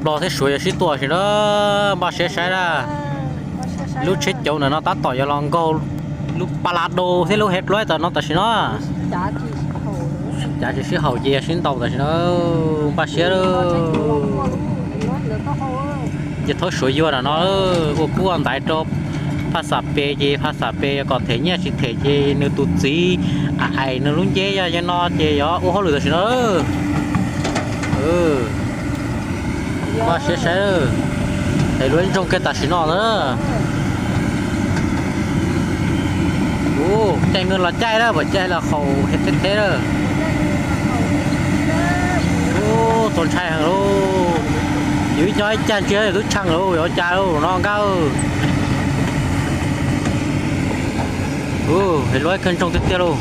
Los thiab Suav yog sib tua sim na, npaj siab saib na. Lub tsheb cauv ntawm no tab tom yuav los nkaug lub pa la do thiab lub head light tam no tam sim no. Cav tsis sib haum ces yog sib ntaus tam sim no, npaj siab. Ces thaub Suav yuag ntawm no ua kub ua ntaiv rau phaj xam pes, ces phaj xam pes yog kom them nyiaj, tsis them ces nws tus txiv ais nws lub nceb yog no ces yuav ua hauj lwm tam sim no. Npaj siab saib, es luag ib ntsoog kiag tam sim no na. Ua caij nkees los caij lawm, pom caij los haum hev teb teb lawm. Ua txaus ntshai heev lauj. Yus ib nyob ib cag ntsia twb tsheej lauj, yuav ua cas lauj no nkauj. Ua, luag ib kawg ntsoog tiag tiag lauj.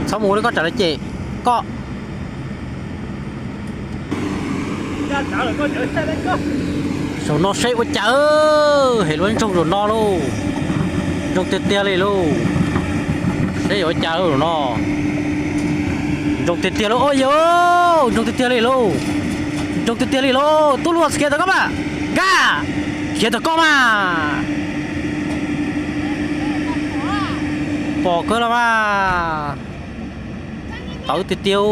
Txhob mus li koj tsam lawv cem koj. Zaum no seb ua cas, hev luag ntsoog zaum no lauj. Ntsoog tiag tiag li lauj. Seb yuav ua cas lauj zaum no. Ntsoog tiag tiag lauj, ua yog ntsoog tiag tiag li lauj. Ntsoog tiag tiag li lauj, tub hluas khiav tau koj mas. Nkaj, khiav tau koj mas. Pom kawg los mas. Tawv tiag tiag.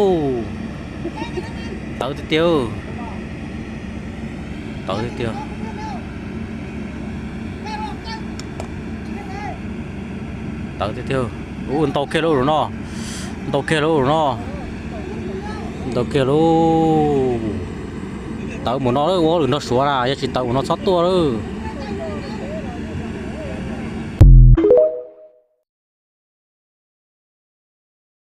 Tawv tiag tiag. Tawv tiag tiag. Tawv tiag tiag. Ua ntau kiag lauj zaum no. Ntau kiag lauj zaum no. Ntau kiag lauj. Tawv mus no ua hauj lwm nrog Suav na, yog tsis tawv mus no txhob tuaj lauj.